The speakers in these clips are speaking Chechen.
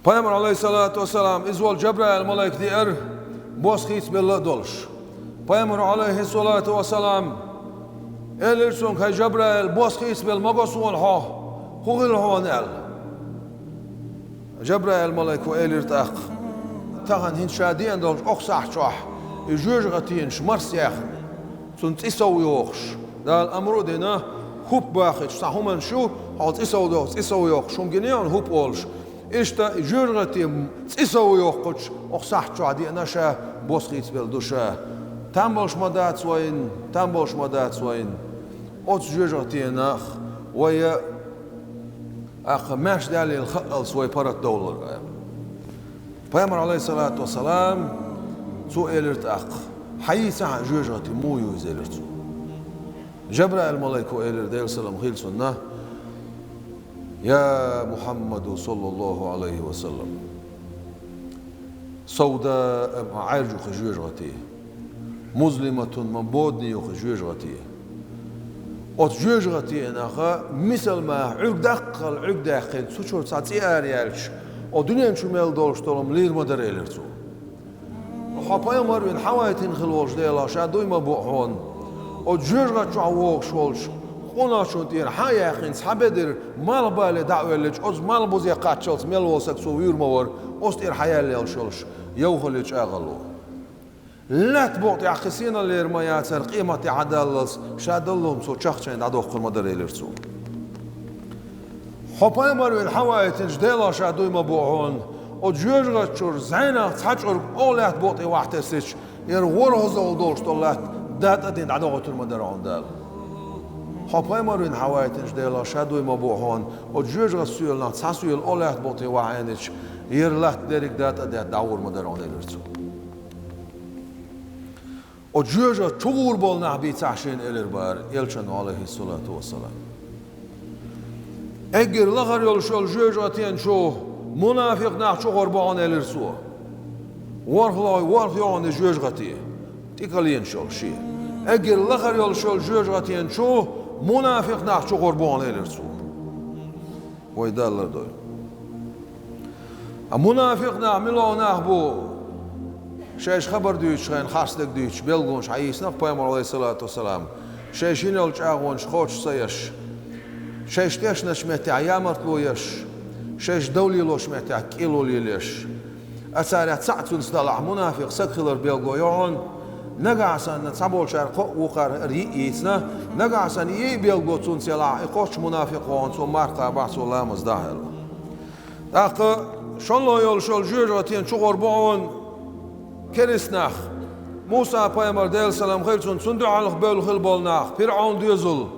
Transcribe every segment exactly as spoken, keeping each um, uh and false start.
Пайхамар, Ӏалайхиссалату вассалам, иза волу Жабраил-малайк деара, бос хийцабелла а долуш. Пайхамар, Ӏалайхиссалату вассалам, элира цуьнга: «ХӀай Жабраил, бос хийцабелла ма го суна хьо, хӀун хилла хьуна?» — аьлла. Жабраил-малайко элира тӀаккха: «Тахана хӀинца ша деана долчу окху сахьт чохь и жоьжахатенаш марсаяьхна, цунна цӀе сов йохуш, Дала амру а дина, хӀуп бахийта, цхьа хӀуманаш ю, хьо цӀе сов доху, цӀе сов йохуш хӀума гина хьуна хӀуп олуш. Иштта и жоьжахатен цӀе сов йохкучу окху сахьт чохь деана ша, бос хийцабелла ду ша. Там болуш ма дац вайна, там болуш ма дац вайна. Оцу жоьжахатенах вай а, тӀаккха маьрша даьллийла хаалц вай паргӀатдовлар», — аьлла. Пайхамар, Ӏалайхиссалату вассалам, цо элира тӀаккха: «Хьан йийцахьа жоьжахати муха ю иза?» — элира цо. Жабраил-малайко элира, Делан салам хила цунна: «Я Мухьаммаду, саллаллаху Ӏалайхи ва саллам, савда а ма Ӏаьржа ю кхин жоьжахати, музлиматун ма бодане ю кхин жоьжахати. Оцу жоьжахатенах мисал маха Ӏуьрг даккхал Ӏуьрг даьккхина, цу чуьра цхьа цӀе ара яьлча, о дуьнен чу мел долуш долу хӀума лийр ма дара», — элира цо. «Хьо пайхамар вина хьавайтина хила волчу Делах ша дуй ма бу хьуна. Оцу жоьжахати чохь вогӀуш волчу къонахчунна тӀера хьа а яьккхина, цхьа бедар малхбале дӀа а воьллича, оцу малхбузе кхаччалц мел волу саг цо вуьйр ма вара, оцу тӀера хьа яьлла йолуш йолуш йовхалле чӀагӀалло. Лаьтта букъа тӀехь кхин синаллера ма яцара, къематде хьадаллалц ша даллалц цо чахчайна дӀадоккхур ма дара», — элира цо. «Хьо пайхамар вина хьавайтинчу Делах ша дуй ма бу хьуна, оцу жоьжахати чуьра зӀенах цхьа чӀург оха лаьтта букъа тӀе вахьа тесча, яра ворхӀазалла долуш долу латта датӀа а дина дӀадохуьйтур ма дара хьуна Дала. Хьо пайхамар вина хьавайтинчу Делах ша дуй ма бу хьуна, оцу жоьжахати соьланах цхьа соьла оха лаьтта букъа тӀе вахьа эцча, яра латта дерриг датӀа а детта дӀагӀур ма дара хьуна», — элира цо. «Оцу жоьжахати чу гӀур болу нах бийцахьа шена», — элира бара элчано, Ӏалайхиссалату вассалам. «Эггара лахара йолуш йолу жоьжахатен чу мунафикъ нах чу гӀур бу хьуна», — элира цо. «ВорхӀ лой, ворхӀ йогӀу иза жоьжахати, тӀекаленаш йолу шен. Эггара лахара йолуш йолу жоьжахатен чу мунафикъ нах чу гӀур бу хьуна», — элира цо. Вай Дала лардойла. А мунафикъ нах мила нах бу? Шайша хабар дуьйцуш хенахь харцдерг дуьйцуш, билгалонаш хьаийцина-кх пайхамар, Ӏалайхиссалату вассалам. Шайша йина йолу чӀагӀонаш кхочуш ца еш, шайша тешначу меттехь ямартло еш, шайша дов лелочу меттехь кӀело лелош. А царех цхьаъ цуьнца далахь, мунафикъ саг хилар билгало ю хьуна. Нагахь санна цхьаболчара кхоъ, вукхара ара йиъ йийцина, нагахь санна йиъ билгало цуьнца ялахь, и кхоччуш мунафикъ ву хьуна, цо марха кхабахь, цо ламаз дахь аьлла. ТӀаккха шолгӀа йолуш йолу жоьжахатен чу гӀур бу хьуна керист нах. Муса-пайхамар, Делан салам хила цунна, цунна дуьхьал бевлла хила болу нах, ПирӀавнан доьзал.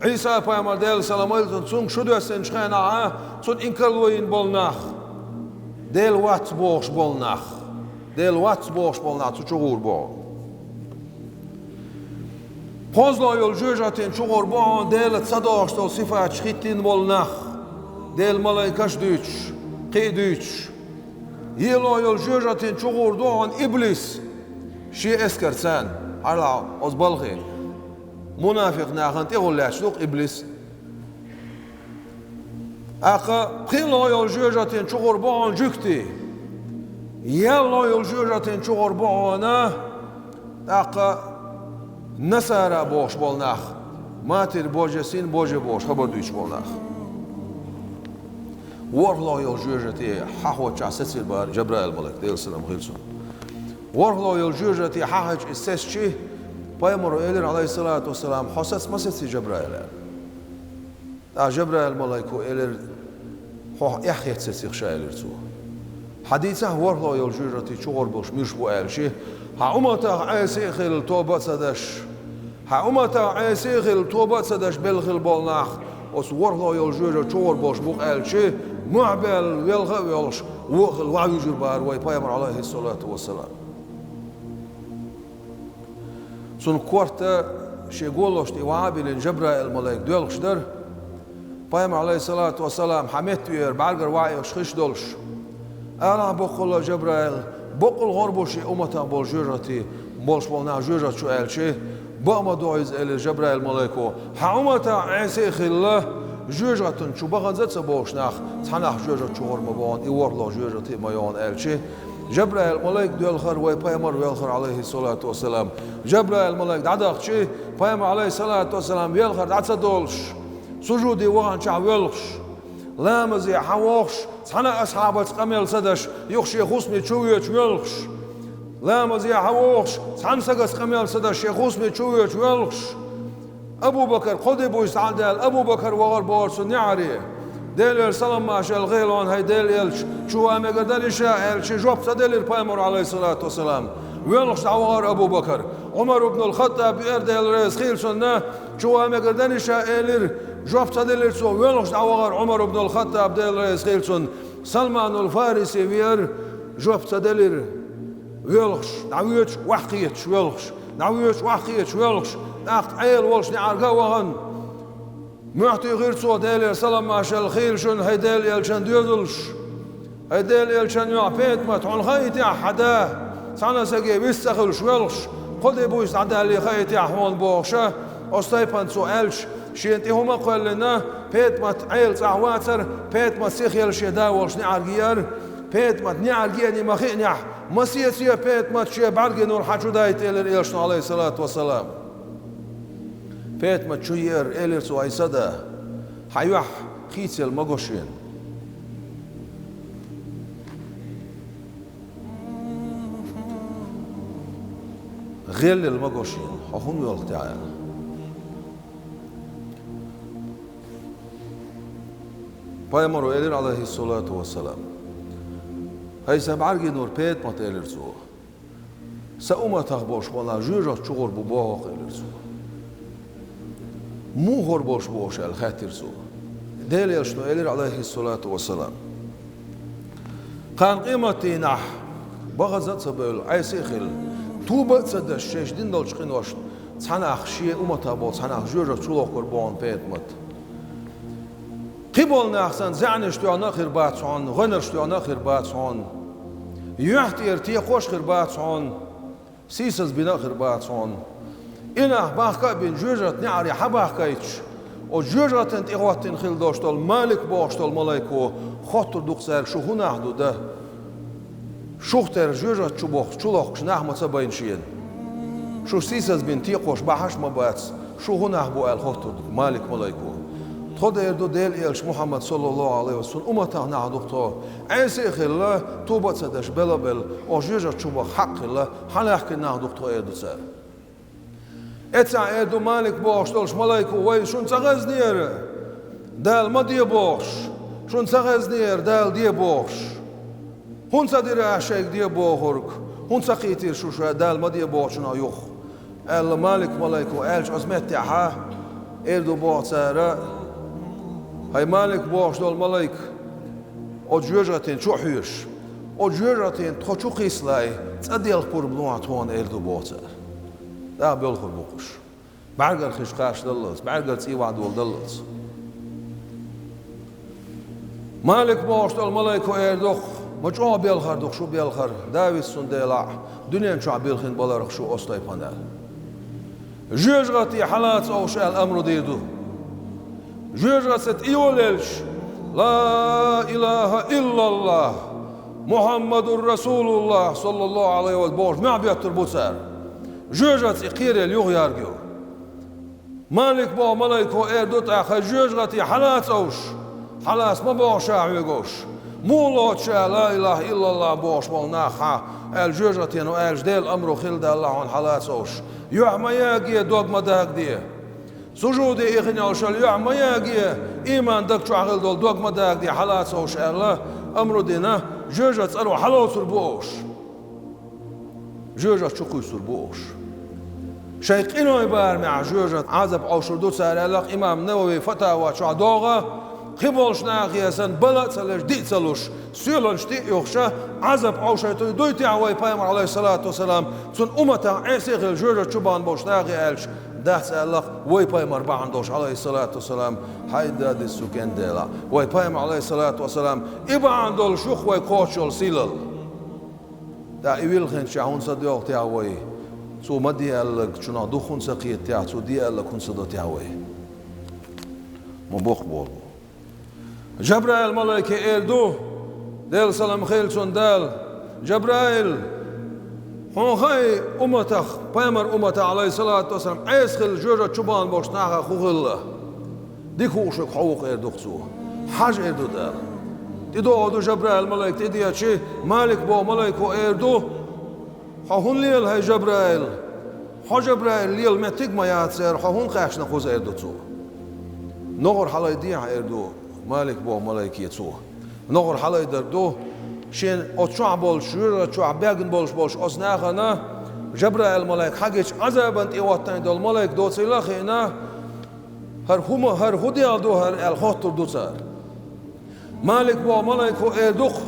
Ӏийса-пайхамар, Делан салам хила цунна, цуьнга шу доьссинчу хенахь, цунна инкарло йина болу нах. Дела вац бохуш болу нах. Дела вац бохуш болу нах цу чу гӀур бу хьуна. КхозлагӀа йолу жоьжахатин чу гӀур бу хьуна Делаца ца догӀуш долу сифаташ хӀиттийна болу нах, Делан малайкаш а дуьйцуш, кхин а дуьйцуш. ЙиълагӀа йолу жоьжахатин чу гӀур ду хьуна иблис шен эскарца, хьажал оцу балхе. Мунафикъ нахана тӀехула лаьтташ ду-кх иблис. ТӀаккха пхелагӀа йолу жоьжахатин чу гӀур бу хьуна жуьгтий. ЯлхлагӀа йолу жоьжахатин чу гӀур бу хьуна, тӀаккха насара бохуш болу нах, Матерь Божья, Сын Божий бохуш хабар дуьйцуш болу нах. ВорхӀлагӀа йолу жоьжахати хьахоччахь сецира бара Жабраил-малайк, Делан салам хила цунна. ВорхӀлагӀа йолу жоьжахати хьахьаьжча, иза сецча, пайхамаро элира, Ӏалайхиссалату вассалам: «Хьо саца ма сеций, Жабраил?» — аьлла. ТӀаккха Жабраил-малайко элира: «Хьох эхь хетта сеци-кх ша», — элира цо. «Хьан дийцахь, ворхӀлагӀа йолу жоьжахати чу гӀур болуш муьлш бу?» — аьлча, «Хьан умматах Ӏеса а хилла, тоба а ца даш, хьан умматах Ӏеса а хилла, тоба а ца даш белла хила болу нах оцу ворхӀлагӀа йолу жоьжахати чу гӀур болуш бу-кх», — аьлча, мохь баьлла велха а воьлхуш, вон а хилла, ваха вуьйжира бара вай пайхамар, Ӏалайхиссалату вассалам. Цунна корта шен голошна тӀе ваха а биллина, Жабраил-малайк доьлхуш дара. Пайхамар, Ӏалайхиссалату вассалам, хьан метта веара, бӀаьргара ваха оьхуш хиш долуш. «Алахь боккъалла, Жабраил, боккъал гӀур бу шен умматах болу жоьжахати болуш болу нах жоьжахати чу?» — аьлча, «Бакъ ма ду иза, — элира Жабраил-малайко, — хьан умматах Ӏеса а хилла, Жоьжахатин чу баханза а ца бовлуш нах, цхьа нах жоьжахати чу гӀур ма бу хьуна, и ворхӀлагӀа жоьжахати а ма ю хьуна аьлча, Жабраил малайк доьлхура вай пайхамар велхар, Ӏалайхиссалату вассалам. Жабраил малайк дӀадахча, пайхамар, Ӏалайхиссалату вассалам, велхар дӀа ца долуш, сужуде ваханчохь воьлхуш, ламазе хьан вохуш, цхьана а асхьабаца къамел ца даш, юха шен хӀусаме чу воьдуш воьлхуш, ламазе хьан вохуш, цхьана сагаца къамел ца даш, шен хӀусаме чу воьдуш воьлхуш, Абу-Бакар кхо де буьйса дӀа а даьлла, Абу-Бакар вахар бохура цунна неӀаре. Делера салам-маршалла хуьлда хьуна, хӀай Делан элча, чу ван мегар дара иштта аьлча, жоп ца делира пайхамаро, Ӏалайхиссалату вассалам. Воьлхуш дӀавахара Абу-Бакар. Ӏумар ибн ал-Хаттаб веара, Дела реза хуьлда цунна, чу ван мегар дара иштта элира, жоп ца делира цо, воьлхуш дӀавахара Ӏумар ибн ал-Хаттаб, Дела реза хуьлда цунна. Салманул Фариси веара, жоп ца делира. Воьлхуш, дӀавоьдуш, охьакхеташ воьлхуш, дӀавоьдуш, охьакхеташ воьлхуш, тӀаккха Ӏела волчу неӀарга а вахана, мохь туьйхира цо, Делера салам-маршалла хуьлда шуна, хӀай Делан элчан доьзалш, хӀай Делан элчан йоӀ ПетӀамат, хьуна хаийтахьа хьан да, цхьана а саге вист ца хуьлуш воьлхуш, кхо де буьйса дӀадалле хаийтахьа хьуна бохуша, оцу тайпана цо аьлча, шена тӀе хӀума а кхоьллина, ПетӀамат Ӏела цӀахь вацара, ПетӀамат сихъелла шен да волчу неӀарга еара, ПетӀамат неӀарга еана ма хиънехь, масеца ПетӀамат шен бӀаьргийн нур хьан чу дайта элира элчано, Ӏалайхиссалату вассалам. ПетӀамат чу еара, элира цо: «ХӀай сан да, хьан юьхь хийцаелла ма го шена. ГӀелъелла ма го шена, хьо хӀунда воьлху техьа?» Пайхамаро элира, Ӏалайхиссалату вассалам: «ХӀай сан бӀаьргийн нур ПетӀамат», — элира цо. «Сан умматах болуш болу нах жоьжахати чу гӀур бу боху-кх», — элира цо. «Муха гӀур болуш бу уьш?» — аьлла хаьттира цо. Делан элчано элира, Ӏалайхиссалату вассалам: «Кхана къематдийнахь бахаза а ца бевлла, Ӏеса а хилла, тоба а ца деш, шайша дина долчу къиношна цхьа нах, шен умматах болу цхьа нах жоьжахати чу лохкур бу хьуна ПетӀамат. Кхин болу нах санна, заьӀнаш тоьхна а хир бац хьуна, гӀоьнарш тоьхна а хир бац хьуна, юьхь тӀера текхош а хир бац хьуна, сийсаз бина а хир бац хьуна. И нах бахка а бина, жоьжахатин неӀаре хьан бахкийтча, оцу жоьжахатина тӀехӀоттина хилла долуш долу Малик бохуш долу малайко хоттур ду-кх цаьрга: „Шу хӀун нах ду дан? Шух терра жоьжахати чу бохкуш, чу лохкуш нах ма ца байна шена. Шу сийсаз бина текхош бахьаш а ма бац, шу хӀун нах бу?“ — аьлла хоттур ду Малик малайко. Тхо, эр ду Делан элча Мухьаммад, саллаллаху Ӏалайхи ва саллам, цуьнан умматах нах ду-кх тхо. Ӏеса а хилла, тоба а ца деш, бела а белла, оцу жоьжахати чу баха хьакъ хилла, хьалаьхкина нах ду-кх тхо, эр ду цара. Эццахь эр ду Малик бохуш долуш малайко: „Вай, шуна ца хезнера Дала ма де бохуш, шуна ца хезнера Дала де бохуш. ХӀунда ца дира аш шайга де бохург? ХӀунда ца кхийтира шу ша Дала ма де бохучунах юха?“ — аьлла Малик малайко аьлча, оцу меттехьа эр ду боху цара: „ХӀай Малик бохуш долу малайк, оцу жоьжахатин чу а хьоьжуш, оцу жоьжахатин тхо чу кхийсале, цӀа делха пурба лохьа тхуна“, эр ду боху цара. ТӀаккха боьлхур бу-кх уьш. БӀаьргара хиш кхачадаллалц, бӀаьргара цӀий вахьадоладаллалц. Малик бохуш долу малайко эр ду-кх: „Ма чӀогӀа белхар ду-кх шу белхар, Давид, цундела дуьнен чохь билхина баларх шу оцу тайпана“, аьлла. Жоьжахати хьала а ца овш аьлла амру дийр ду. Жоьжахати тӀе йолаелча: „Ла илаха иллаллах, Мухьаммадур Расулуллах, саллаллаху Ӏалайхи ва саллам“, бохуш, мохь беттур бу цара. Жоьжахати кхерел юха яргайо. Малик боху малайко эр ду тӀаккха: „ХӀай жоьжахати, хьала а ца овш, хьала а ца ма боху ша хьоьга овш. Муха лоцу ша ла илаха иллаллах бохуш болу нах хьан?“ — аьлла жоьжахатино аьлча, Делан амру хилла далла хьуна хьала а ца овш. Юьхь ма яге, дог ма дагаде. Сужуде ихина йолуш йолу юьхь ма яге, ийман даг чохь хилла долу дог ма дагаде, хьала а ца овш аьлла, амру дина, жоьжахати цӀаро хьалоцур бу овш. Жоьжахати чу кхуьйсур бу овш. Шайн къинойн барамехь жоьжахати Ӏазап Ӏовшур ду цара аьлла-кх имам Навави Фатава чохь догӀу, кхин болуш нахе санна бала а ца леш, диъ а ца луш, соьланаш тӀе а юхуша, Ӏазап Ӏовшуьйтур дуй техьа вай пайхамар, Ӏалайхиссалату вассалам, цуьнан умматах Ӏеса а хилла жоьжахати чу бахана болуш нахе аьлча, дац аьлла-кх вай пайхамар бахьана долуш, Ӏалайхиссалату вассалам, хьайда дису кендела. Вай пайхамар, Ӏалайхиссалату вассалам, и бахьана долуш ю-кх вай кхочуш йолу сийлалла. ТӀаккха и вилхинчохь хӀунда ца доьлху техьа вай? Цо ма де аьлларг чунах дукха хӀунда ца кхета техьа, цо де аьлларг хӀунда ца до техьа вай? Ма боккха болу. Жабраил малайке эр ду, Делан салам хилла цунна Дала: «Жабраил, хьуна хаьий умматах, пайхамар умматах, алейхиссалату вассалам, Ӏеса хилла жоьжахати чу бахана болчу нахах хӀун хилла? Дика хууш верг хьо ву-кх», — эр ду-кх цо. «Хьажа», — эр ду Дала. ТӀедогӀу ду Жабраил малайк тӀедеъча, Малик боху малайко эр ду: «Хьо хӀунда лела, хӀай Жабраил? Хьо, Жабраил, лела меттиг а ма яцара, хьо хӀунда кхаьчна кхуза?» — эр ду цо. «НогӀар хьалайдехьа», — эр ду Малик боху малайке цо. НогӀар хьалайдар ду, шен оцу чохь болчу, жоьжахати чохь бегна болуш болчу оцу нахана Жабраил малайк хьагича, Ӏазабан тӀе хӀоттийна долу малайк доцийла а хиъна, хӀара хӀума, хӀара хӀун дела ду хӀара аьлла хоттур ду цара. Малик боху малайко эр ду-кх: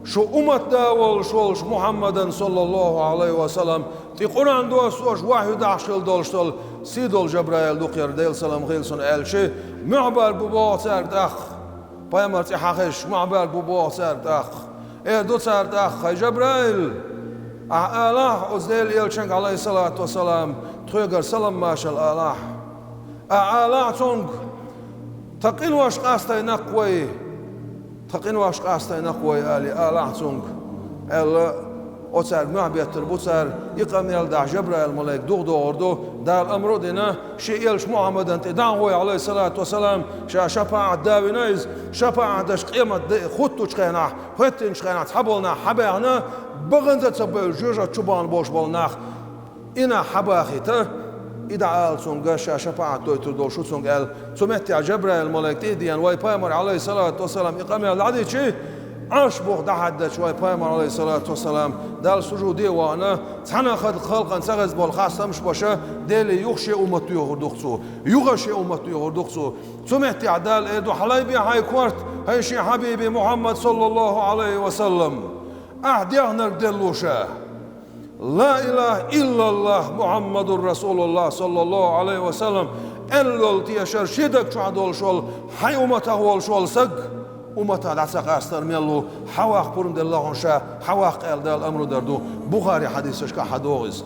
«Шу уммат да волуш волчу Мухьаммадан, саллаллаху Ӏалайхи ва саллам, тӀе Къуръан доссош, вахьйу дахьаш хилла долуш долу сий долу Жабраил ду-кх хӀара, Делан салам хилла цунна», — аьлча, мохь баьрг бу боху цаьрга тӀаккха. Пайхамар цӀе хьахезча, мохь баьрг бу боху цаьрга тӀаккха. Эр ду цара тӀаккха: «ХӀай Жабраил, ахь алахьа оцу Делан элчанга, алейхиссалату вассалам, тхоьгара салам-маршалла алахьа. Ахь алахьа цуьнга: „Тхан къинош къастайна-кх вай, тхан къинош къастайна-кх вай“, — аьлла, алахьа цуьнга», — аьлла, оцаьрга мохь беттар бу цара. И къамел дахьаш Жабраил малайк духадогӀур ду, Дала амру а дина, шен элча Мухьаммадан тӀе дӀа а гӀой, алейхиссалату вассалам, ша шапаӀат да вина иза, шапаӀат деш къемат де хуттучу хенахь, хӀоьттинчу хенахь цхьаболу нах хьабаьхна, баханза а ца бевлла жоьжахати чу бахана болуш болу нах, и нах хьабахийта, и дӀаала цуьнга, ша шапаӀат дойтур долу шу цуьнга аьлла. Цу меттехь Жабраил малайк тӀе а деана, вай пайхамар, алейхиссалату вассалам, и къамел дӀадичи, Ӏарш буха дӀахьаьддачу вай пайхамар, алейхиссалату вассалам, Далла сужуде а вахана, цхьана а халкъана ца хезна болу хастамаш а беш, Деле юха шен уммат доьхур ду-кх цо, юха шен уммат доьхур ду-кх цо. Цу меттехь Дала эр ду: «Хьалайбе хьайн корта, хӀай шен хьабиби Мухьаммад, саллаллаху Ӏалайхи ва саллам. Ахь дехнарг делла ву ша. Ла илаха иллаллах, Мухьаммадур Расулуллах, саллаллаху Ӏалайхи ва саллам», аьлла долу тешар шен даг чохь долуш волу, хьайн умматах волуш волу саг, умматах дӀа ца къастар мел ву, хьаваккха пурба делла хьуна ша, хьаваккха аьлла Дала амру дар ду. Бухари хьадисашкахь хьадогӀу иза.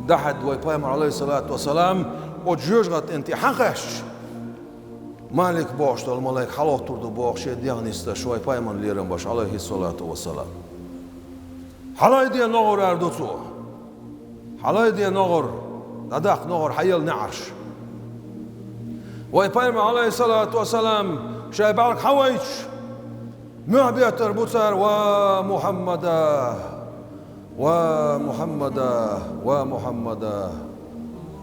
ДӀахьаьдда вай пайхамар, алейхиссалату вассалам, оцу жоьжахатин тӀе хьакхаьчча, Малик бохуш долу малайк хьалоттур ду боху шен дегӀ нисдеш вай пайхамарна лерам беш, алейхиссалату вассалам. «Хьалайде ногӀар», — аьлла ду цо. «Хьалайде ногӀар, дӀадаккха ногӀар, хьаелла неӀарш». Вай пайхамар, алейхиссалату вассалам, шайн бӀаьрг хьавайча, мохь беттар бу цара: «Ва Мухьаммада! Ва Мухьаммада! Ва Мухьаммада!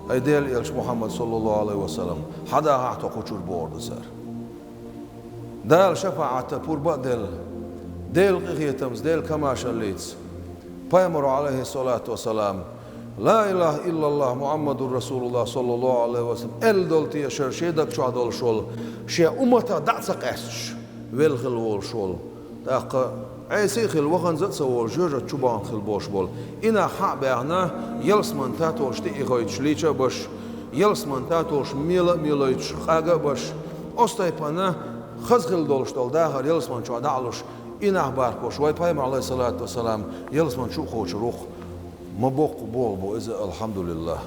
ХӀай Делан элча Мухьаммад, саллаллаху Ӏалайхи ва саллам, хьадахахьа тхо кху чуьра», — бохур ду цара. Дала шапаӀатан пурба а делла, Делан къинхетамца, Делан камашаллица, пайхамаро, алейхиссалату вассалам, «Ла илаха иллаллах, Мухьаммадур Расулуллах, саллаллаху Ӏалайхи ва саллам», аьлла долу тешар шен даг чохь долуш волу, шен умматах дӀа а ца къаьсташ, велла хилла волуш волу, тӀаккха Ӏеса а хилла, ваханза а ца волу, жоьжахати чу бахана хилла болуш болу и нах хьа а баьхна, ялсаманин татолаш тӀе а ихийтуш лийча а беш, ялсаманин татолаш мела а мелойтуш къага а беш, оцу тайпана хаза хилла долуш долу дахар ялсамани чохь дӀа а луш, и нах баркаллаш вай пайхамар, алейхиссалату вассалам, ялсамани чу а кхочур ву-кх. Ма боккха болу бу иза, алхьамдулиллах.